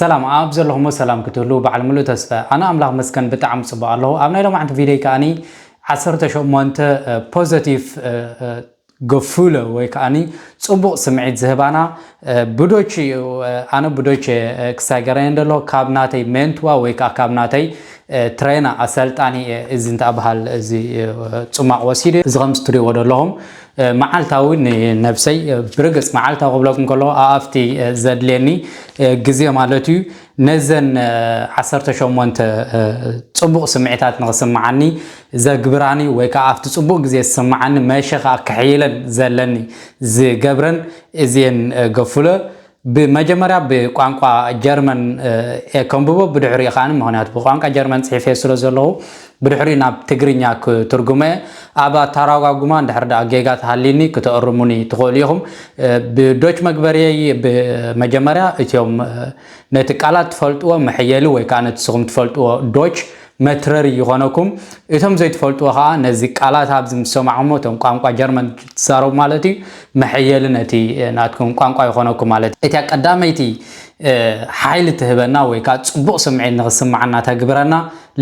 ሰላም ኣብ ዘለኹሞ ሰላም ክትህሉ በዓል ሙሉእ ተስፋ። ኣነ ኣምላኽ መስገን ብጣዕሚ ጽቡቕ ኣለኹ። ኣብ ናይ ሎማዕንቲ ቪድዮ ከኣኒ ዓሰርተ ሸሞንተ ፖዘቲቭ ገፉለ ወይ ከኣኒ ጽቡቕ ስምዒት ዝህባና ብዶች እዩ። ኣነ ብዶች ክሳይ ገረየን ደሎ ካብ ናተይ ሜንትዋ ወይ ከዓ ካብ ናተይ ትሬና ኣሰልጣኒ እዚ እንተበሃል እዚ ጽማቕ ወሲዱ እዚ ከም ስትሪዎ ደለኹም መዓልታዊ ንነብሰይ ብርግጽ መዓልታዊ ክብለኩም ከሎ ኣፍቲ ዘድልየኒ ግዜ ማለት እዩ። ነዘን ዓሰርተ ሸሞንተ ጽቡቕ ስምዒታት ንኽስምዓኒ ዘግብራኒ ወይ ከዓ ኣብቲ ጽቡቕ ግዜ ዝስምዓኒ መሸ ከዓ ክሕይለን ዘለኒ ዝገብረን እዚየን ገፉለ ብመጀመርያ ብቋንቋ ጀርመን እየ ከንብቦ፣ ብድሕሪኡ ከኣ ምኽንያቱ ብቋንቋ ጀርመን ጽሒፈ ስለ ዘለኹ ብድሕሪኡ ናብ ትግርኛ ክትርጉመ እየ። ኣብ ኣተራጓጉማ እንድሕር ደኣ ጌጋ ተሃሊኒ ክተእርሙኒ ትኽእሉ ኢኹም። ብዶች መግበርየይ ብመጀመርያ እትዮም ነቲ ቃላት ትፈልጥዎ መሐየሊ ወይ ከዓ ነቲ ስኹም ትፈልጥዎ ዶች መትረሪ ይኾነኩም። እቶም ዘይትፈልጥዎ ከዓ ነዚ ቃላት ኣብዚ ምስ ሰማዕኹሞ እቶም ቋንቋ ጀርመን ትዛረቡ ማለት እዩ መሐየሊ ነቲ ናትኩም ቋንቋ ይኾነኩም ማለት እዩ። እቲያ ቀዳመይቲ ሓይሊ ትህበና ወይ ከዓ ፅቡቕ ስምዒት ንኽስምዓና ተግብረና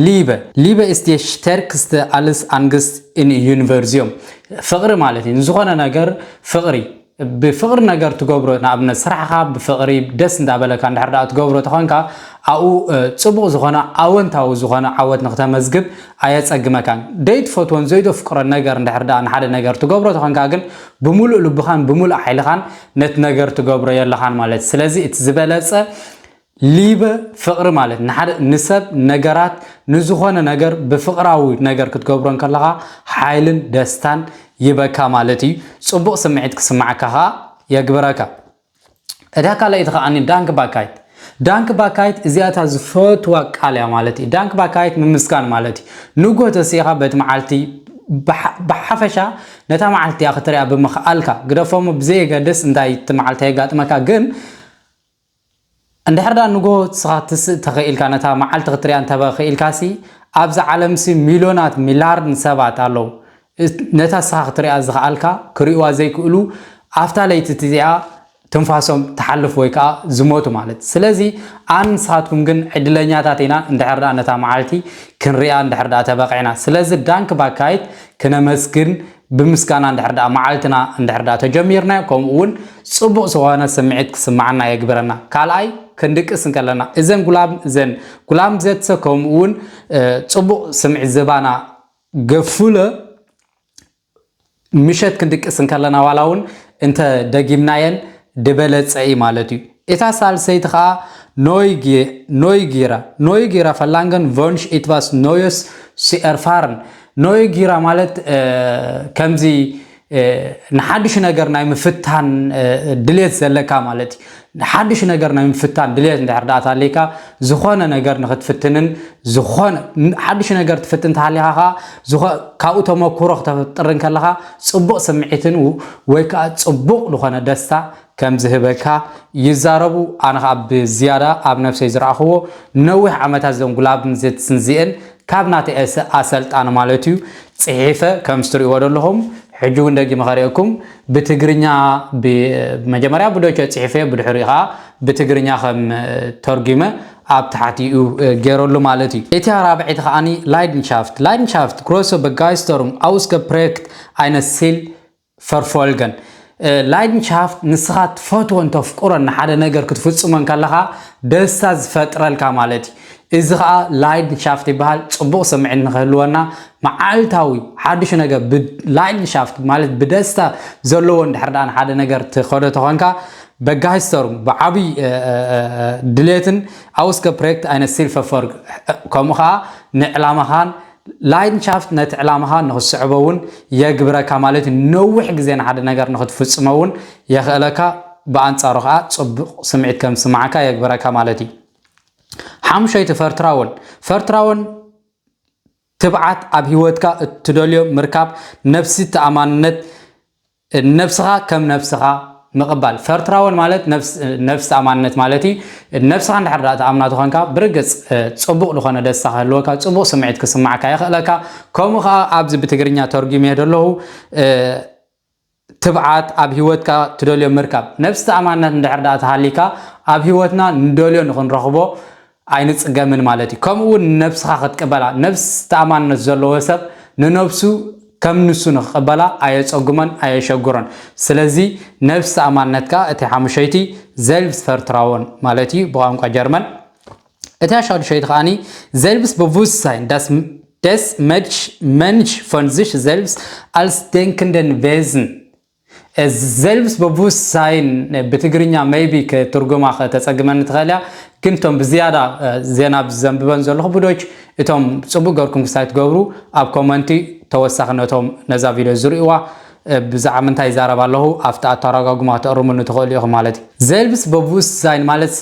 ሊበ ሊበ እስቲ ሽተርክስተ ኣልስ ኣንግስት ኢን ዩኒቨርዚዮም ፍቕሪ ማለት እዩ። ንዝኾነ ነገር ፍቕሪ ብፍቕሪ ነገር ትገብሮ ንኣብነት ስራሕኻ ብፍቕሪ ደስ እንዳበለካ እንድሕር ደኣ ትገብሮ ተኾንካ ኣብኡ ፅቡቕ ዝኾነ ኣወንታዊ ዝኾነ ዓወት ንክተመዝግብ ኣየፀግመካን። ዘይትፈትዎን ዘይተፍቅሮን ነገር እንድሕር ደኣ ንሓደ ነገር ትገብሮ ተኾንካ ግን ብምሉእ ልብኻን ብምሉእ ሓይልኻን ነቲ ነገር ትገብሮ የለኻን ማለት። ስለዚ እቲ ዝበለፀ ሊበ ፍቕሪ ማለት ንሓደ ንሰብ ነገራት ንዝኾነ ነገር ብፍቕራዊ ነገር ክትገብሮ እንከለኻ ሓይልን ደስታን ይበካ ማለት እዩ። ጽቡቕ ስምዒት ክስምዓካ ኸኣ የግብረካ። እታ ካልኣይቲ ከኣኒ ዳንክ ባካይት። ዳንክ ባካይት እዚኣታ ዝፈትዋ ቃል እያ ማለት እዩ። ዳንክ ባካይት ምምስጋን ማለት እዩ። ንጎ ተሲእኻ በቲ መዓልቲ ብሓፈሻ ነታ መዓልቲ እያ ክትሪኣ ብምኽኣልካ ግደፎሞ ብዘየገድስ እንታይ እቲ መዓልቲ የጋጥመካ ግን እንድሕር ደኣ ንጎ ንስኻ ትስእ ተኽኢልካ ነታ መዓልቲ ክትሪኣ እንተበ ክኢልካሲ ኣብዛ ዓለምሲ ሚልዮናት ሚላርድን ሰባት ኣለዉ። ነታ ንስኻ ክትሪኣ ዝኸኣልካ ክሪእዋ ዘይክእሉ ኣብታ ለይቲ እዚኣ ትንፋሶም ትሓልፍ ወይ ከዓ ዝሞቱ ማለት። ስለዚ ኣን ንስኻትኩም ግን ዕድለኛታት ኢና እንድሕር ደኣ ነታ መዓልቲ ክንሪኣ እንድሕር ደኣ ተበቂዕና። ስለዚ ዳንክ ባካይት ክነመስግን ብምስጋና እንድሕር ደኣ መዓልትና እንድሕር ደኣ ተጀሚርናዮ ከምኡ እውን ፅቡቕ ዝኾነ ስምዒት ክስምዓና የግብረና። ካልኣይ ክንድቅስ እንከለና እዘን ጉላም እዘን ጉላም ዘትሰ ከምኡ እውን ፅቡቕ ስምዒት ዝባና ገፉለ ምሸት ክንድቅስ እንከለና ዋላ እውን እንተ ደጊምናየን ድበለፀ እዩ ማለት እዩ። እታ ሳልሰይቲ ከዓ ኖይጊራ ኖይጊራ ፈላንገን ቮንሽ ኢትቫስ ኖዮስ ሲኤርፋርን ኖይጊራ ማለት ከምዚ ንሓድሽ ነገር ናይ ምፍታን ድሌት ዘለካ ማለት እዩ። ንሓድሽ ነገር ናይ ምፍታን ድሌት እንድሕር ደኣ ታሊካ ዝኾነ ነገር ንክትፍትንን ዝኾነ ሓድሽ ነገር ትፍትን ተሃሊኻ ከዓ ካብኡ ተመክሮ ክተፍጥር እንከለኻ ፅቡቕ ስምዒትን ወይ ከዓ ፅቡቕ ዝኾነ ደስታ ከም ዝህበካ ይዛረቡ። ኣነ ከዓ ብዝያዳ ኣብ ነፍሰይ ዝረኣኽዎ ነዊሕ ዓመታት ዘን ጉላብ ዘትስንዚአን ካብ ናተይ ኣሰልጣኒ ማለት እዩ ፅሒፈ ከም ዝትሪእዎ ዘለኹም ሕጂ እውን ደጊመ ከርእየኩም ብትግርኛ መጀመርያ ብዶቸ ፅሒፈ ብድሕሪኡ ከዓ ብትግርኛ ከም ተርጉመ ኣብ ታሕቲኡ ገይረሉ ማለት እዩ። እቲ ራብዐይቲ ከዓኒ ላይድንሻፍት ላይድንሻፍት ግሮሰ በጋይስተሩም ኣውስገፕሬክት ኣይነት ሲል ፈርፎልገን ላይድንሻፍት ንስኻ ትፈትወን ተፍቅሮን ንሓደ ነገር ክትፍጽሞ እንከለኻ ደስታ ዝፈጥረልካ ማለት እዩ። እዚ ኸዓ ላይድንሻፍት ይበሃል። ጽቡቕ ስምዒት ንኽህልወና መዓልታዊ ሓድሽ ነገር ላይድንሻፍት ማለት ብደስታ ዘለዎ እንድሕር ደኣ ንሓደ ነገር ትኸዶ ተኾንካ በጋይስተሩም ብዓብይ ድሌትን ኣውስገ ፕሮጀክት ኣይነት ሲልፈ ፎርግ ከምኡ ኸዓ ንዕላማኻን ላይድንሻፍት ነቲ ዕላማኻ ንኽትስዕቦ እውን የግብረካ ማለት እዩ። ነዊሕ ግዜ ንሓደ ነገር ንኽትፍጽሞ እውን የኽእለካ። ብኣንጻሩ ኸዓ ጽቡቕ ስምዒት ከም ዝስምዓካ የግብረካ ማለት እዩ። ሓሙሸይቲ ፈርትራወን ፈርትራወን ትብዓት ኣብ ህይወትካ እትደልዮ ምርካብ ነፍሲ ተኣማንነት ነብስኻ ከም ነብስኻ ምቕባል ፈርትራወን ማለት ነፍስ ተኣማንነት ማለት እዩ። ነብስኻ እንድሕር ደኣ ተኣምና ተኾንካ ብርግፅ ፅቡቕ ዝኾነ ደስታ ክህልወካ ፅቡቕ ስምዒት ክስማዕካ የኽእለካ። ከምኡ ከዓ ኣብዚ ብትግርኛ ተርጉም እየ ዘለኹ። ትብዓት ኣብ ህይወትካ ትደልዮ ምርካብ ነብሲ ተኣማንነት እንድሕር ደኣ ተሃሊካ ኣብ ህይወትና ንደልዮ ንኽንረኽቦ ኣይንጽገምን ማለት እዩ። ከምኡ እውን ነብስኻ ክትቅበላ፣ ነብስ ተኣማንነት ዘለዎ ሰብ ንነብሱ ከም ንሱ ንኽቕበላ ኣየጸጉመን ኣየሸግሮን። ስለዚ ነብስ ተኣማንነትካ እቲ ሓሙሸይቲ ዘልብስ ፈርትራወን ማለት እዩ ብቋንቋ ጀርመን። እቲ ሻዱሸይቲ ከኣኒ Selbstbewusstsein, das des Mensch, Mensch von sich selbst als denkenden Wesen. Selbstbewusstsein ብትግርኛ maybe ክትርጉማ ከተጸግመኒ ትኽእል እያ፣ ግን እቶም ብዝያዳ ዜና ዘንብበን ዘለኹ ብዶች እቶም ጽቡቅ ገርኩም ክሳይ ትገብሩ ኣብ ኮመንቲ ተወሳኺ ነቶም ነዛ ቪድዮ ዝርእዋ ብዛዕባ ምንታይ ይዛረብ ኣለኹ ኣብቲ ኣተረጓጉማ ተእርሙኒ ትኽእሉ ኢኹም ማለት እዩ። Selbstbewusstsein ማለት ሲ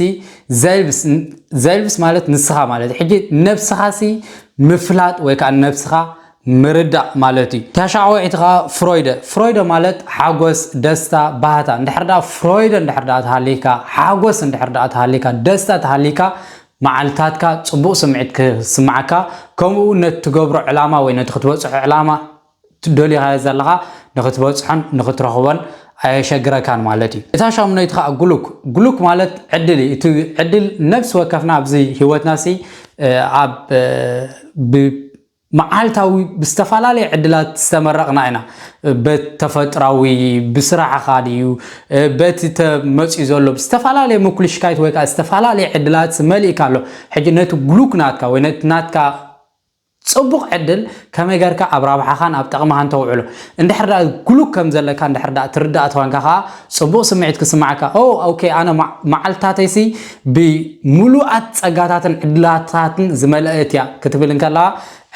ዘልብስ ማለት ንስኻ ማለት እዩ። ሕጂ ነብስኻ ሲ ምፍላጥ ወይ ከዓ ነብስኻ ምርዳእ ማለት እዩ። ታሻዓወዒቲ ከዓ ፍሮይደ ፍሮይደ ማለት ሓጎስ፣ ደስታ፣ ባህታ። እንድሕር ደኣ ፍሮይደ እንድሕር ደኣ ተሃሊካ፣ ሓጎስ እንድሕር ደኣ ተሃሊካ፣ ደስታ ተሃሊካ፣ መዓልታትካ ጽቡቕ ስምዒት ክስምዓካ፣ ከምኡ ነቲ ትገብሮ ዕላማ ወይ ነቲ ክትበጽሖ ዕላማ ትደልዮኻዮ ዘለኻ ንኽትበጽሖን ንኽትረኽቦን ኣየሸግረካን ማለት እዩ። እታ ሻሙነይቲ ከዓ ግሉክ ግሉክ ማለት ዕድል እዩ። እቲ ዕድል ነብሲ ወከፍና ኣብዚ ህይወትና ሲ ኣብ መዓልታዊ ብዝተፈላለየ ዕድላት ዝተመረቕና ኢና። በቲ ተፈጥራዊ ብስራሕኻ ድዩ በቲ ተመፅዩ ዘሎ ብዝተፈላለየ ምኩልሽካይት ወይ ከዓ ዝተፈላለየ ዕድላት መሊእካ ኣሎ። ሕጂ ነቲ ግሉክ ናትካ ወይ ነቲ ናትካ ፅቡቕ ዕድል ከመይ ገርካ ኣብ ራብሓኻን ኣብ ጠቕምኻን ተውዕሎ። እንድሕር ደኣ ግሉክ ከም ዘለካ እንድሕር ደኣ ትርዳእ ተኾንካ ከዓ ፅቡቕ ስምዒት ክስማዓካ። ኦ ኦኬ፣ ኣነ መዓልታተይሲ ብሙሉኣት ፀጋታትን ዕድላታትን ዝመልአት እያ ክትብል እንከለኻ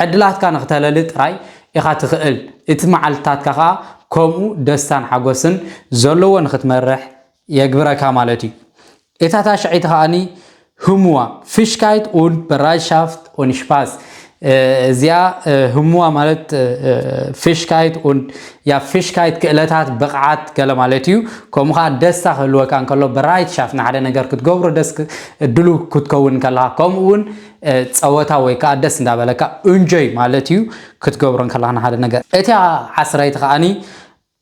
ዕድላትካ ንኽተለሊ ጥራይ ኢኻ ትኽእል። እቲ መዓልትታትካ ኸኣ ከምኡ ደስታን ሓጎስን ዘለዎ ንኽትመርሕ የግብረካ ማለት እዩ። እታ ታሽዐይቲ ኸኣኒ ህሙዋ፣ Fähigkeit und Bereitschaft und Spaß። እዚኣ ህሙዋ ማለት Fähigkeit und ያ Fähigkeit ክእለታት ብቕዓት ገለ ማለት እዩ። ከምኡ ኸዓ ደስታ ክህልወካ እንከሎ Bereitschaft ንሓደ ነገር ክትገብሮ ደስ ድሉ ክትከውን ከለኻ ከምኡ እውን ጸወታ ወይ ከዓ ደስ እንዳበለካ እንጆይ ማለት እዩ ክትገብሮ እንከለኻ ንሓደ ነገር። እቲያ ዓስራይቲ ከዓኒ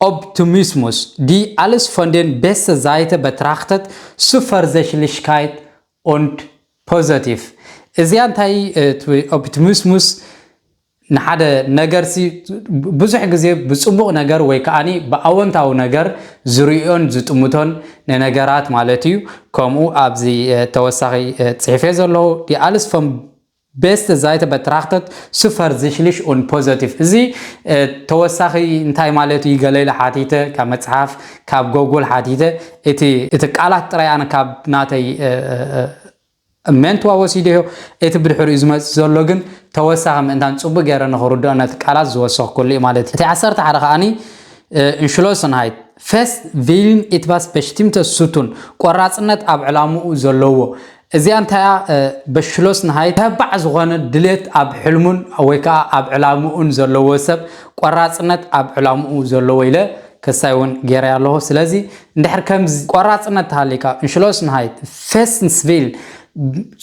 Optimismus, die alles von den beste Seite betrachtet, Zuversichtlichkeit und positiv። እዚኣ እንታይ ኦፕቲሚስሙስ ንሓደ ነገር ሲ ብዙሕ ግዜ ብጽቡቕ ነገር ወይ ከዓኒ ብኣወንታዊ ነገር ዝርእዮን ዝጥምቶን ንነገራት ማለት እዩ። ከምኡ ኣብዚ ተወሳኺ ጽሒፈ ዘለኹ die alles von beste Seite betrachtet, zuversichtlich und positiv። እዚ ተወሳኺ እንታይ ማለት እዩ ገለ ኢለ ሓቲተ ካብ መጽሓፍ ካብ ጎጉል ሓቲተ እቲ ቃላት ጥራይ ኣነ ካብ ናተይ መንትዋ ወሲደዮ። እቲ ብድሕሪኡ ዝመጽእ ዘሎ ግን ተወሳኺ ምእንታን ጽቡቅ ገይረ ንኽርድኦ ነቲ ቃላት ዝወሰኽኩሉ እዩ ማለት እዩ። እቲ ዓሰርተ ሓደ ከዓኒ Entschlossenheit, fest Willen, etwas Bestimmtes zu tun, ቆራጽነት ኣብ ዕላምኡ ዘለዎ። እዚኣ እንታይ እያ? Beschlossenheit ተባዕ ዝኾነ ድሌት ኣብ ሕልሙን ወይ ከዓ ኣብ ዕላምኡን ዘለዎ ሰብ ቆራጽነት ኣብ ዕላምኡ ዘለዎ ኢለ ክሳይ እውን ገይረ ኣለኹ። ስለዚ እንድሕር ከምዚ ቆራጽነት ተሃሊካ Entschlossenheit, festen Willen,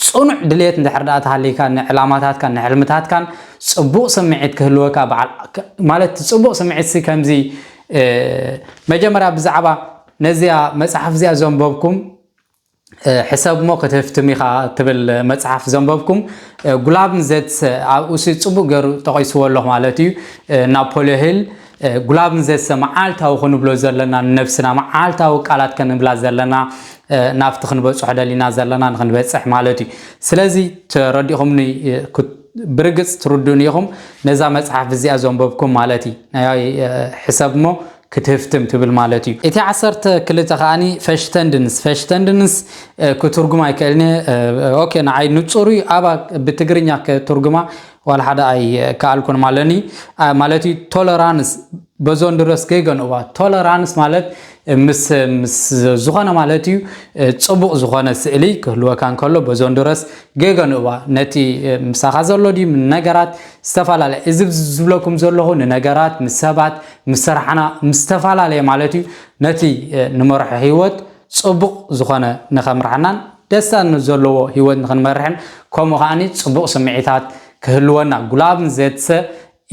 ጽኑዕ ድሌት እንድሕር ደኣ ተሃሊካ ንዕላማታትካን ንሕልምታትካን ጽቡቕ ስምዒት ክህልወካ በዓል ማለት ጽቡቕ ስምዒት ሲ ከምዚ መጀመርያ ብዛዕባ ነዚኣ መጽሓፍ እዚኣ ዘንበብኩም ሕሰብ እሞ ክትህፍትም ኢኻ ትብል መጽሓፍ ዘንበብኩም ጉላብን ዘትሰ ኣብኡ ሲ ጽቡቅ ገሩ ጠቂስዎ ኣለኹ ማለት እዩ። ናፖሊዮ ሂል ጉላብን ዘትሰ መዓልታዊ ክንብሎ ዘለና ንነብስና መዓልታዊ ቃላት ከንብላ ዘለና ናብቲ ክንበጽሖ ደሊና ዘለና ንክንበጽሕ ማለት እዩ። ስለዚ ተረዲኹምኒ ብርግጽ ትርድኡኒ ኢኹም ነዛ መጽሓፍ እዚኣ ዘንበብኩም ማለት እዩ። ናይ ሕሰብ እሞ ክትህፍትም ትብል ማለት እዩ። እቲ ዓሰርተ ክልተ ከዓኒ ፈሽተንድንስ ፈሽተንድንስ ክትርጉም ኣይክእልን። ኦኬ ንዓይ ንጹር እዩ። ኣባ ብትግርኛ ክትርጉማ ዋላ ሓደ ኣይከኣልኩን ማለኒ ማለት እዩ። ቶለራንስ በዞን ድረስ ገይገንእዋ ቶለራንስ ማለት ምስ ምስ ዝኾነ ማለት እዩ ጽቡቕ ዝኾነ ስእሊ ክህልወካ እንከሎ በዞን ድረስ ገይገንእዋ ነቲ ምሳኻ ዘሎ ድዩ ነገራት ዝተፈላለየ እዚ ዝብለኩም ዘለኹ ንነገራት ምስ ሰባት ምስ ስራሕና ምስ ዝተፈላለየ ማለት እዩ ነቲ ንመርሖ ህይወት ጽቡቕ ዝኾነ ንኸምርሓናን ደስታ ዘለዎ ህይወት ንኽንመርሕን ከምኡ ከዓኒ ጽቡቕ ስምዒታት ክህልወና ጉላብን ዘትሰ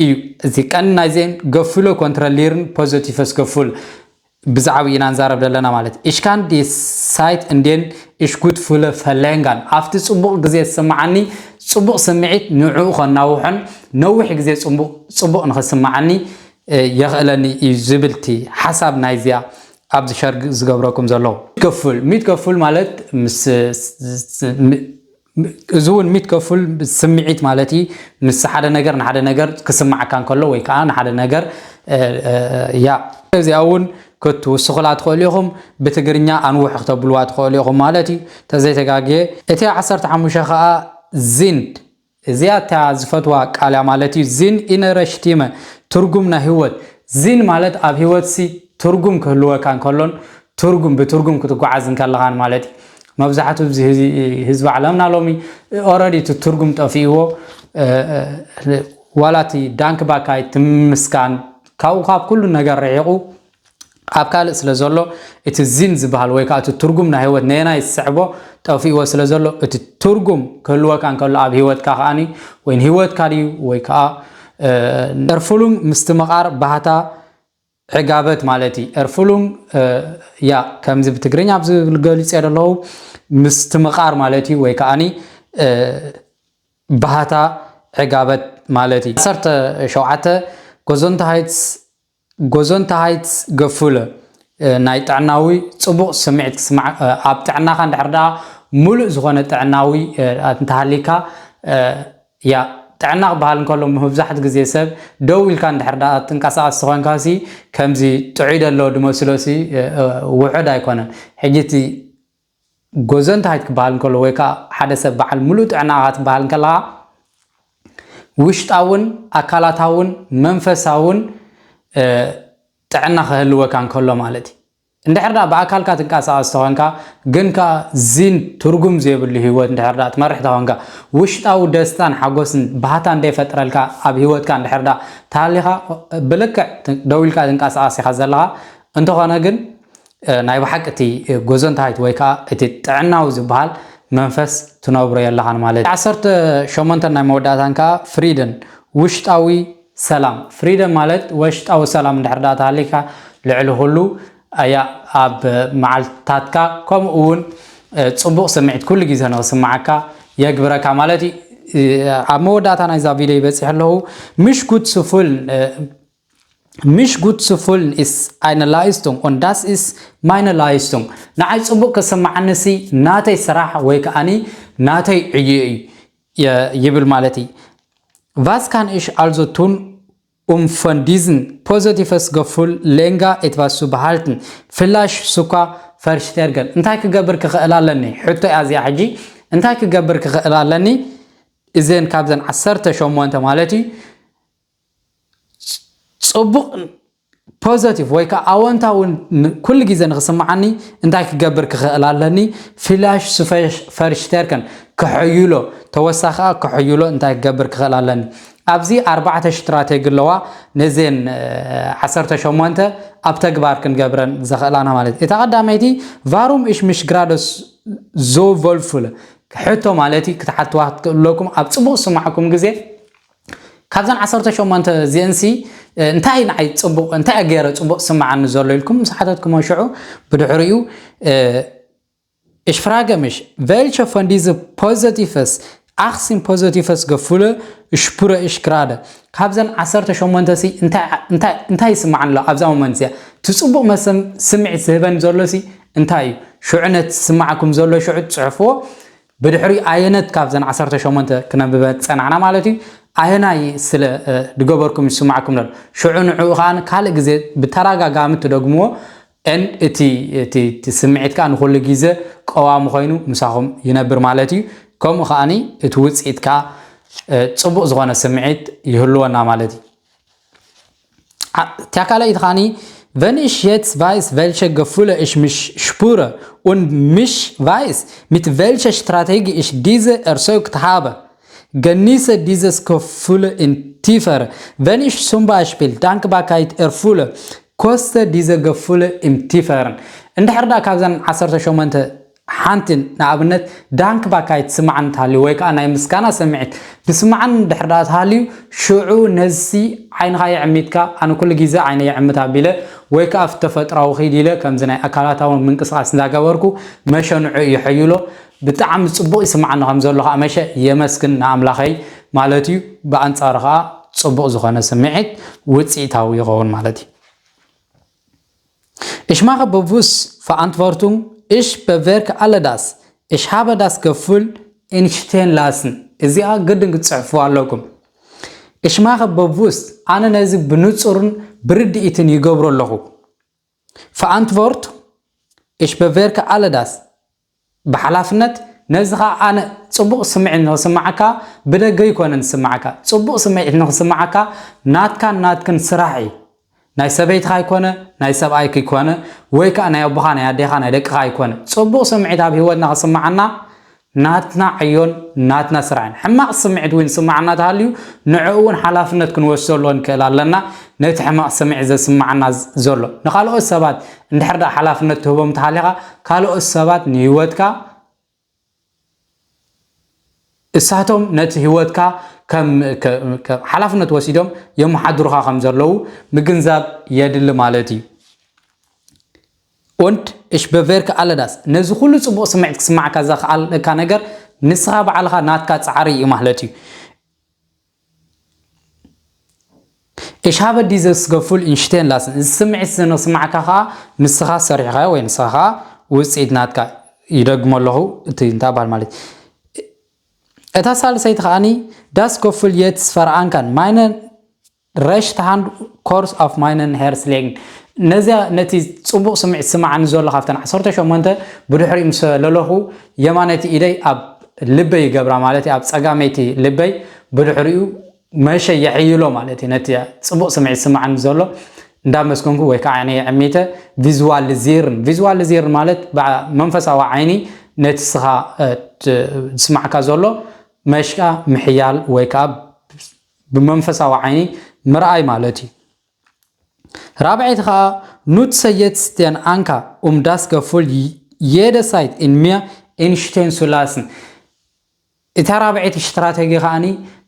እዩ። እዚ ቀን ናይዘን ገፉሎ ኮንትረሊርን ፖዘቲፈስ ገፉል ብዛዕባ ኢና ንዛረብ ዘለና ማለት። Ich kann die Zeit, in der ich gut fühle, verlängern። ኣብቲ ጽቡቕ ግዜ ዝስምዓኒ ጽቡቕ ስምዒት ንዕኡ ከናውሖን ነዊሕ ግዜ ጽቡቕ ንኽስምዓኒ የኽእለኒ እዩ ዝብል እቲ ሓሳብ ናይዚኣ ኣብዚ ሸር ዝገብረኩም ዘለኹ። Mitgefühl፣ Mitgefühl ማለት ምስ እዚ እውን Mitgefühl ስምዒት ማለት እዩ። ምስ ሓደ ነገር ንሓደ ነገር ክስማዓካ እንከሎ ወይ ከዓ ንሓደ ነገር ያ እዚኣ እውን ክትውስኹላ ትኽእሉ ኢኹም። ብትግርኛ ኣንውሕ ክተብልዋ ትኽእሉ ኢኹም ማለት እዩ ተዘይተጋግየ። እቲ ዓሰርተ ሓሙሽተ ከዓ Sinn፣ እዚኣ እታ ዝፈትዋ ቃል እያ ማለት እዩ። Sinn innerer Stimme፣ ትርጉም ናይ ህይወት። Sinn ማለት ኣብ ህይወትሲ ትርጉም ክህልወካ እንከሎን ትርጉም ብትርጉም ክትጓዓዝ እንከለኻን ማለት እዩ። መብዛሕትኡ ህዝቢ ዓለምና ሎሚ already እቲ ትርጉም ጠፊእዎ ዋላ እቲ ዳንክ ባካይ ትምስጋን ካብኡ ካብ ኩሉ ነገር ርሒቑ ኣብ ካልእ ስለ ዘሎ እቲ Sinn ዝበሃል ወይ ከዓ እቲ ትርጉም ናይ ህይወት ነየናይ ዝስዕቦ ጠፊእዎ ስለ ዘሎ እቲ ትርጉም ክህልወካ እንከሎ ኣብ ህይወትካ ከዓኒ ወይ ንህይወትካ ድዩ ወይ ከዓ Erfüllung ምስትምቓር ባህታ ዕጋበት ማለት እዩ። Erfüllung ያ ከምዚ ብትግርኛ ኣብዚ ገሊፀ ዘለኹ ምስትምቓር ማለት እዩ ወይ ከዓኒ ባህታ ዕጋበት ማለት እዩ። ዓሰርተ ሸውዓተ Gesundheits Gesundheitsgefühle፣ ናይ ጥዕናዊ ጽቡቕ ስምዒት ክስማዕ ኣብ ጥዕናኻ እንድሕር ደኣ ሙሉእ ዝኾነ ጥዕናዊ እንተሃሊካ ያ ጥዕና ክበሃል እንከሎ መብዛሕትኡ ግዜ ሰብ ደው ኢልካ እንድሕር ደኣ ትንቀሳቐስ ተኾንካ ሲ ከምዚ ጥዑይ ደሎ ድመስሎ ሲ ውሑድ ኣይኮነን። ሕጂ እቲ Gesundheit ክበሃል እንከሎ ወይ ከዓ ሓደ ሰብ በዓል ሙሉእ ጥዕና ክትበሃል እንከለኻ ውሽጣውን ኣካላታውን መንፈሳውን ጥዕና ክህልወካ እንከሎ ማለት እዩ። እንድሕር ደኣ ብኣካልካ ትንቀሳቐስ ተኾንካ ግን ከዓ Sinn ትርጉም ዘይብሉ ህይወት እንድሕር ደኣ ትመርሕ ተኾንካ ውሽጣዊ ደስታን ሓጎስን ባህታ እንደይፈጥረልካ ኣብ ህይወትካ እንድሕር ደኣ ተሃሊኻ ብልክዕ ደው ኢልካ ትንቀሳቐስ ኢኻ ዘለኻ። እንተኾነ ግን ናይ ብሓቂ እቲ Gesundheit ወይ ከዓ እቲ ጥዕናዊ ዝበሃል መንፈስ ትነብሮ የለኻን ማለት እዩ። ዓሰርተ ሸሞንተ ናይ መወዳእታን ከዓ Frieden ውሽጣዊ ሰላም። Frieden ማለት ውሽጣዊ ሰላም እንድሕር ደኣ ተሃሊካ ልዕሊ ኩሉ ኣያ ኣብ መዓልታትካ ከምኡ እውን ጽቡቕ ስምዒት ኩሉ ግዜ ንኽስምዓካ የግብረካ ማለት እዩ። ኣብ መወዳእታ ናይዛ ቪድዮ ይበፂሕ ኣለኹ። Mich gut zu fühlen Mich gut zu fühlen ist eine Leistung und das ist meine Leistung። ንዓይ ጽቡቕ ክስምዓኒ ሲ ናተይ ስራሕ ወይ ከዓኒ ናተይ ዕዮ እዩ ይብል ማለት እዩ። Was kann ich also tun, um von diesem positives Gefühl länger etwas zu behalten? Vielleicht sogar verstärken። እንታይ ክገብር ክኽእል ኣለኒ? ሕቶ እያ እዚኣ ሕጂ። እንታይ ክገብር ክኽእል ኣለኒ? እዘን ካብዘን ዓሰርተ ሸሞንተ ማለት እዩ ጽቡቕ positive ወይ ከዓ ኣወንታዊ ኩሉ ግዜ ንኽስምዓኒ እንታይ ክገብር ክኽእል ኣለኒ? Vielleicht zu verstärken ክሕይሎ ተወሳኺ ከዓ ክሕይሎ እንታይ ክገብር ክኽእል ኣለኒ? ኣብዚ ኣርባዕተ ስትራቴጂ ኣለዋ። ነዘን ዓሰርተ ሸሞንተ ኣብ ተግባር ክንገብረን ዘኽእላና ማለት እዩ። እታ ቀዳመይቲ Warum ich mich gerade so wohl fühle ሕቶ ማለት እዩ ክትሓትዋ ክትክእሉ ኣለኩም ኣብ ጽቡቕ ዝስማዕኩም ግዜ ካብዘን ዓሰርተ ሸሞንተ እዚአንሲ እንታይ ንዓይ ጽቡቕ እንታይ ገይረ ጽቡቕ ስምዓኒ ዘሎ ኢልኩም ምስ ሓተትኩሞ ሽዑ ብድሕሪኡ Ich frage mich, welche von diese positives achtzehn positives Gefühle spüre ich gerade? ካብዘን ዓሰርተ ሸሞንተ ሲ እንታይ ይስምዓኒ ኣሎ ኣብዛ ሞመንት እዚኣ? እቲ ጽቡቕ ስምዒት ዝህበኒ ዘሎ ሲ እንታይ እዩ? ሽዑ ነቲ ዝስምዓኩም ዘሎ ሽዑ ትጽሕፍዎ። ብድሕሪኡ ኣየነት ካብዘን ዓሰርተ ሸሞንተ ክነንብበ ዝጸናሕና ማለት እዩ ኣየናይ ስለ ዝገበርኩም ይስምዓኩም ዘሎ ሽዑ ንዕኡ ከኣ ካልእ ግዜ ብተደጋጋሚ ትደግምዎ and እቲ እቲ ስምዒት ከኣ ንኹሉ ግዜ ቀዋሚ ኮይኑ ምሳኹም ይነብር ማለት እዩ። ከምኡ ከኣ እቲ ውጽኢት ከኣ ጽቡቕ ዝኾነ ስምዒት ይህልወና ማለት እዩ። እታ ካልኣይቲ ከኣ Wenn ich jetzt weiß, welche Gefühle ich mich spüre und mich weiß, mit welcher Strategie ich diese erzeugt habe, genieße dieses Gefühl in tiefer. Wenn ich zum Beispiel Dankbarkeit erfühle, koste diese Gefühle im tieferen. እንድሕር ደኣ ካብዘን ዓሰርተ ሸሞንተ ሓንቲ ንኣብነት ዳንክ ባካይ ትስማዓኒ ተሃልዩ ወይ ከዓ ናይ ምስጋና ስምዒት ትስማዓኒ ድሕር ደኣ ተሃልዩ፣ ሽዑ ነዚ ዓይንኻ የዕሚትካ፣ ኣነ ኩሉ ግዜ ዓይነ የዕምት ኣቢለ ወይ ከዓ ተፈጥራዊ ኺድ ኢለ ከምዚ ናይ ኣካላታዊ ምንቅስቃስ እንዳገበርኩ መሸ ንዑ ይሕይሎ። ብጣዕሚ ጽቡቕ ይስማዓኒ ከም ዘሎ ከዓ መሸ የመስግን ንኣምላኸይ ማለት እዩ። ብኣንጻሩ ከዓ ጽቡቕ ዝኾነ ስምዒት ውጽኢታዊ ይኸውን ማለት እዩ። Ich mache bewusst Verantwortung, ich bewirke alle das, ich habe das Gefühl, entstehen lassen. እዚኣ ግድን ክትጽሕፉ ኣለኩም። Ich mache bewusst፣ ኣነ ነዚ ብንጹርን ብርድኢትን ይገብሮ ኣለኹ። Verantwortung, ich bewirke alle das፣ ብሓላፍነት ነዚ ኸዓ ኣነ ጽቡቕ ስምዒት ንኽስማዓካ ብደገ ይኮነን ዝስማዓካ። ጽቡቕ ስምዒት ንኽስማዓካ ናትካን ናትክን ስራሕ እዩ። ናይ ሰበይትኻ ኣይኮነ፣ ናይ ሰብኣይክ ኣይኮነ፣ ወይ ከዓ ናይ ኣቦኻ፣ ናይ ኣዴኻ፣ ናይ ደቅኻ ኣይኮነ። ጽቡቕ ስምዒት ኣብ ህይወትና ክስማዓና ናትና ዕዮን ናትና ስራሕን። ሕማቕ ስምዒት እውን ስማዓና ተሃልዩ ንዕኡ እውን ሓላፍነት ክንወስደሉ ንክእል ኣለና። ነቲ ሕማቕ ስምዒት ዘስማዓና ዘሎ ንኻልኦት ሰባት እንድሕር ደኣ ሓላፍነት ትህቦም ተሃሊኻ፣ ካልኦት ሰባት ንህይወትካ እሳቶም ነቲ ህይወትካ ከም ከ- ከ- ሓላፍነት ወሲዶም የመሓድሩኻ ከም ዘለዉ ምግንዛብ የድሊ ማለት እዩ። Und ich bewirke alle das፣ ነዚ ኩሉ ጽቡቕ ስምዒት ክስማዓካ ዘኽኣለካ ነገር ንስኻ ባዕልኻ ናትካ ጻዕሪ እዩ ማለት እዩ። Ich habe dieses Gefühl entstehen lassen፣ እዚ ስምዒት እዚ ንስማዓካ ከዓ ንስኻ ሰሪሕኻዮ ወይ ንስኻ ከዓ ውፅኢት ናትካ ይደግሞ ኣለኹ። እቲ እንታይ ባል ማለት እታ ሳልሰይቲ ከዓኒ das Gefühl jetzt verankern meine rechte Hand kurz auf meinen Herz legen። ነዚኣ ነቲ ጽቡቕ ስምዒት ስማዓኒ ዘሎ ካብተን ዓሰርተ ሸሞንተ ብድሕሪኡ ምስ ለለኹ የማነይቲ ኢደይ ኣብ ልበይ ይገብራ ማለት እዩ። ኣብ ጸጋመይቲ ልበይ ብድሕሪኡ መሸ የሕይሎ ማለት እዩ። ነቲ ጽቡቕ ስምዒት ስማዓኒ ዘሎ እንዳመስገንኩ ወይ ከዓ ዓይነ የዕሚተ visualisieren። Visualisieren ማለት ብመንፈሳዊ ዓይኒ ነቲ ስኻ ዝስማዕካ ዘሎ መሽቃ ምሕያል ወይ ከዓ ብመንፈሳዊ ዓይኒ ምርኣይ ማለት እዩ። ራብዐይቲ ከዓ nutze jetzt den Anker um das Gefühl jederzeit in mir entstehen zu lassen። እታ ራብዐይቲ ስትራተጂ ከዓኒ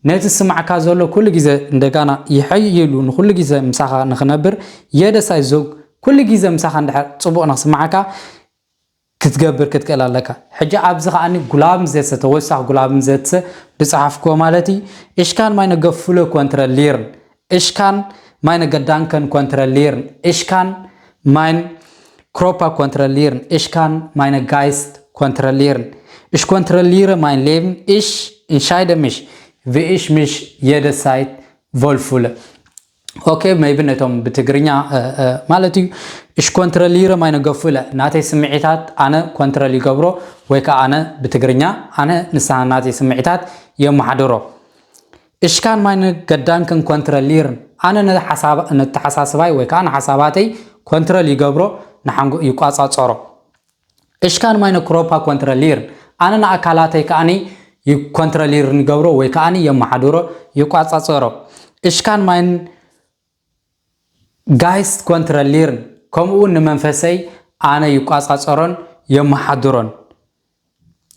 ነቲ ስማዕካ ዘሎ ኩሉ ግዜ እንደጋና ይሐይሉ ንኩሉ ግዜ ምሳኻ ንክነብር jederzeit ኩሉ ግዜ ምሳኻ እንድሕር ፅቡቕ ንክስማዓካ ክትገብር ክትክእል ኣለካ። ሕጂ ኣብዚ ከዓኒ ጉላብን ዘትሰ ተወሳኺ ጉላብን ዘትሰ ዝፀሓፍክዎ ማለት እዩ። Ich kann meine Gefühle kontrollieren, ich kann meine Gedanken kontrollieren, ich kann mein Körper kontrollieren, ich kann meine Geist kontrollieren, ich kontrolliere mein Leben, ich entscheide mich, wie ich mich jederzeit wohlfühle. Okay, maybe ነቶም ብትግርኛ ማለት እዩ። Ich kontrolliere meine Gefühle፣ ናተይ ስምዒታት ኣነ ኮንትረል ይገብሮ ወይ ከዓ ኣነ ብትግርኛ ኣነ ንስኻ ናተይ ስምዒታት የመሓድሮ። Ich kann meine Gedanken kontrollieren፣ ኣነ ነተሓሳስባይ ወይ ከዓ ንሓሳባተይ ኮንትረል ይገብሮ፣ ንሓንጎ ይቋፃፀሮ። Ich kann meine Körper kontrollieren፣ ኣነ ንኣካላተይ ከዓኒ ኮንትረሊር ንገብሮ ወይ ከዓኒ የመሓድሮ፣ ይቋፃፀሮ። Ich kann mein Geist kontrollieren፣ ከምኡ እውን ንመንፈሰይ ኣነ ይቋፃፀሮን የመሓድሮን።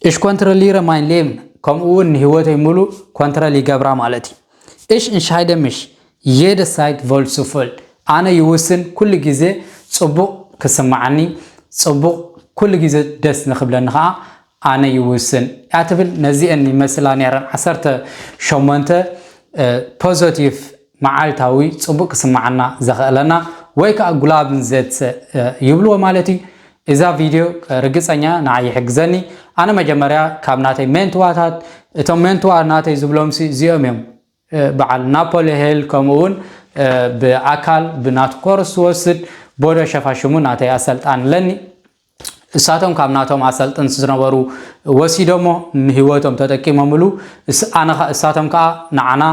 Ich kontrolliere mein Leben፣ ከምኡ እውን ንህይወተይ ሙሉ ኮንትረል ይገብራ ማለት እዩ። Ich entscheide mich jederzeit wohlzufühlen፣ ኣነ ይውስን ኩሉ ግዜ ፅቡቕ ክስማዓኒ፣ ፅቡቕ ኩሉ ግዜ ደስ ንክብለኒ ከዓ ኣነ ይውስን እያ ትብል። ነዚአን ይመስላ ነይረን ዓሰርተ ሸሞንተ ፖዘቲቭ መዓልታዊ ፅቡቅ ክስማዓና ዘኽእለና ወይ ከዓ ጉላብን ዘትሰ ይብልዎ ማለት እዩ። እዛ ቪድዮ ርግፀኛ ንዓይ ይሕግዘኒ። ኣነ መጀመርያ ካብ ናተይ ሜንትዋታት፣ እቶም ሜንትዋ ናተይ ዝብሎም ሲ እዚኦም እዮም። በዓል ናፖሊ ሄል ከምኡ እውን ብኣካል ብናቱ ኮርስ ዝወስድ ቦዶ ሸፋሽሙ ናተይ ኣሰልጣን ኣለኒ። እሳቶም ካብ ናቶም ኣሰልጥንቲ ዝነበሩ ወሲዶሞ ንህይወቶም ተጠቂሞምሉ። እስ- ኣነ ኸ- እሳቶም ከዓ ንዓና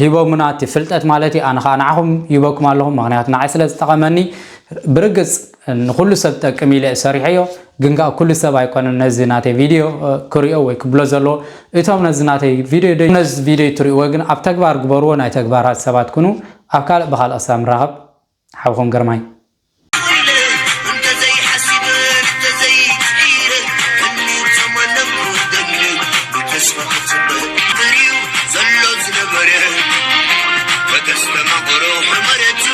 ሂቦምና እቲ ፍልጠት ማለት እዩ። ኣነ ከዓ ንዓኹም ሂበኩም ኣለኹ፣ ምክንያቱ ንዓይ ስለ ዝጠቐመኒ። ብርግፅ ንኩሉ ሰብ ጠቅም ኢለ እየ ሰሪሐዮ፣ ግን ከዓ ኩሉ ሰብ ኣይኮነን ነዚ ናተይ ቪድዮ እ፣ ክሪኦ ወይ ክብሎ ዘለዎ። እቶም ነዚ ናተይ ቪድዮ ደ- ነዚ ቪድዮ ትሪእዎ ግን ኣብ ተግባር ግበርዎ። ናይ ተግባራት ሰባት ኩኑ። ኣብ ካልእ ብካልእ ክሳብ ንራኸብ ሓውኹም ግርማይ። ክትጽበ ክትጽበ እዩ ዘሎ ዝነበረ። በተስተማቕሮ መሬት